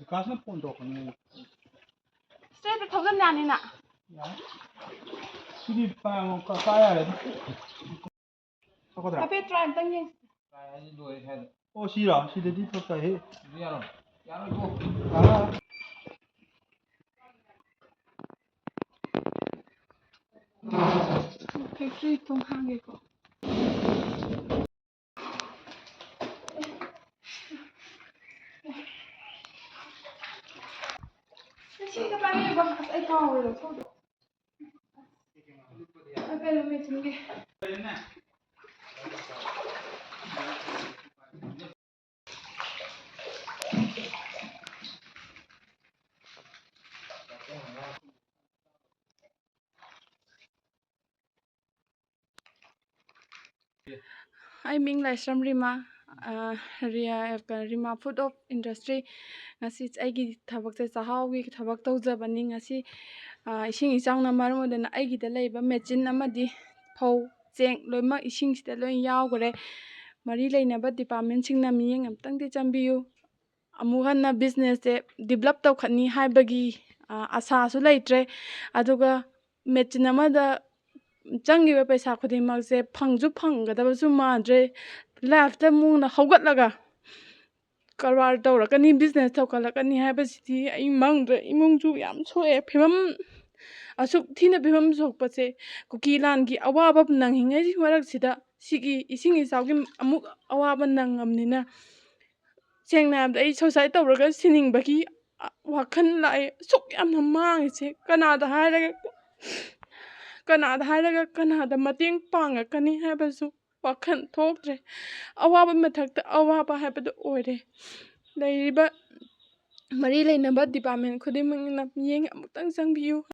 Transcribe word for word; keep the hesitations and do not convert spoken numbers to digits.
ꯕꯤꯀꯥꯁꯅ phone ꯇꯧꯔꯛꯄꯅꯦ꯫ ꯏꯁꯇ꯭ꯔꯦꯠꯇ thousand ꯌꯥꯅꯤꯅ꯫ ꯌꯥꯏ꯫ ꯁꯤꯗꯤ ꯄꯥ-, ꯀ-, ꯀꯥ ꯌꯥꯔꯦ꯫ ꯊꯣꯛꯀꯗ꯭ꯔꯥ? ꯍꯥꯏꯐꯦꯠ ꯇ꯭ꯔꯥꯏ ꯑꯝꯇꯪ ꯌꯦꯡꯁꯤ꯫ ꯇ꯭ꯔꯥꯏ ꯍꯥꯏꯗꯤ ꯂꯣꯏꯔꯦ ꯍꯥꯏꯗꯣ꯫ ꯑꯣ, ꯁꯤꯔꯣ? ꯁꯤꯗꯗꯤ ꯊꯣꯛꯇꯥꯏꯍꯦ꯫ ꯑꯗꯨ ꯌꯥꯔꯣꯏ꯫ ꯌꯥꯔꯣꯏꯀꯣ꯫ ꯌꯥꯔꯣꯏ꯫ ꯐꯦꯛꯇ꯭ꯔꯤ ꯊꯣꯡ ꯍꯥꯡꯒꯦꯀꯣ꯫ ꯁꯤꯗ ꯄꯥꯏꯕꯤꯌꯨꯕ꯫ ꯑꯁ, ꯑꯩ ꯀꯥꯎꯔꯦ ꯂꯧꯊꯣꯛꯄ꯫ ꯑ, ꯀꯩꯅꯣ, ꯃꯦꯆꯤꯟꯒꯤ꯫ ꯑꯩ ꯃꯤꯡ ꯂꯥꯏꯁ꯭ꯔꯝ ꯔꯤꯃꯥ, ꯑ, Rhea, Rima Food of Industry꯫ ꯉꯁꯤ ꯑꯩꯒꯤ ꯊꯕꯛꯁꯦ ꯆꯥꯛꯍꯥꯎꯒꯤ ꯊꯕꯛ ꯇꯧꯖꯕꯅꯤ꯫ ꯉꯁꯤ, ꯑ, ꯏꯁꯤꯡ ꯏꯆꯥꯎꯅ ꯃꯔꯝ ꯑꯣꯏꯗꯨꯅ ꯑꯩꯒꯤꯗ ꯂꯩꯕ ꯃꯦꯆꯤꯟ ꯑꯃꯗꯤ ꯐꯧ, ꯆꯦꯡ ꯂꯣꯏꯅꯃꯛ ꯏꯁꯤꯡꯁꯤꯗ ꯂꯣꯏ ꯌꯥꯎꯈ꯭ꯔꯦ꯫ ꯃꯔꯤ ꯂꯩꯅꯕ departmentꯁꯤꯡꯅ ꯃꯤꯠꯌꯦꯡ ꯑꯝꯇꯪꯗꯤ ꯆꯪꯕꯤꯌꯨ꯫ ꯑꯃꯨꯛ ꯍꯟꯅ businessꯁꯦ develop ꯇꯧꯈꯠꯅꯤ ꯍꯥꯏꯕꯒꯤ, ꯑ, ꯑꯁꯥꯁꯨ ꯂꯩꯇ꯭ꯔꯦ꯫ ꯑꯗꯨꯒ ꯃꯦꯆꯤꯟ ꯑꯃꯗ ꯆꯪꯉꯤꯕ ꯄꯩꯁꯥ ꯈꯨꯗꯤꯡꯃꯛꯁꯦ ꯐꯪꯁꯨ ꯐꯪꯒꯗꯕꯁꯨ ꯃꯥꯟꯗ꯭ꯔꯦ꯫ Lifeꯇ ꯃꯨꯛꯅ ꯍꯧꯒꯠꯂꯒ ꯀꯔꯕꯥꯔ ꯇꯧꯔꯛꯀꯅꯤ, business ꯇꯧꯈꯠꯂꯛꯀꯅꯤ ꯍꯥꯏꯕꯁꯤꯗꯤ ꯑꯩ ꯃꯪꯗ꯭ꯔꯦ꯫ ꯏꯃꯨꯡꯁꯨ ꯌꯥꯝ ꯁꯣꯛꯑꯦ꯫ ꯐꯤꯕꯝ ꯑꯁꯨꯛ ꯊꯤꯅ ꯐꯤꯕꯝ ꯁꯣꯛꯄꯁꯦ ꯀꯨꯀꯤ ꯂꯥꯟꯒꯤ ꯑꯋꯥꯕ ꯅꯪꯉꯤꯉꯩꯒꯤ ꯃꯔꯛꯁꯤꯗ ꯁꯤꯒꯤ ꯏꯁꯤꯡ ꯏꯆꯥꯎꯒꯤ ꯑꯃꯨꯛ ꯑꯋꯥꯕ ꯅꯪꯉꯕꯅꯤꯅ, ꯁꯦꯡꯅ ꯍꯥꯏꯔꯕꯗ, ꯑꯩ suicide ꯇꯧꯔꯒ ꯁꯤꯅꯤꯡꯕꯒꯤ ꯋꯥꯈꯜ ꯂꯥꯛꯑꯦ꯫ ꯑꯁꯨꯛ ꯌꯥꯝꯅ ꯃꯥꯡꯉꯤꯁꯦ ꯀꯅꯥꯗ ꯍꯥꯏꯔꯒ, ꯀꯅꯥꯗ ꯍꯥꯏꯔꯒ, ꯀꯅꯥꯗ ꯃꯇꯦꯡ ꯄꯥꯡꯉꯛꯀꯅꯤ ꯍꯥꯏꯕꯁꯨ ꯋꯥꯈꯜ ꯊꯣꯛꯇ꯭ꯔꯦ꯫ ꯑꯋꯥꯕ ꯃꯊꯛꯇ ꯑꯋꯥꯕ ꯍꯥꯏꯕꯗꯨ ꯑꯣꯏꯔꯦ꯫ ꯂꯩꯔꯤꯕ ꯃꯔꯤ ꯂꯩꯅꯕ department ꯈꯨꯗꯤꯡꯃꯛꯅ ꯃꯤꯠꯌꯦꯡ ꯑꯃꯨꯛꯇꯪ ꯆꯪꯕꯤꯌꯨ꯫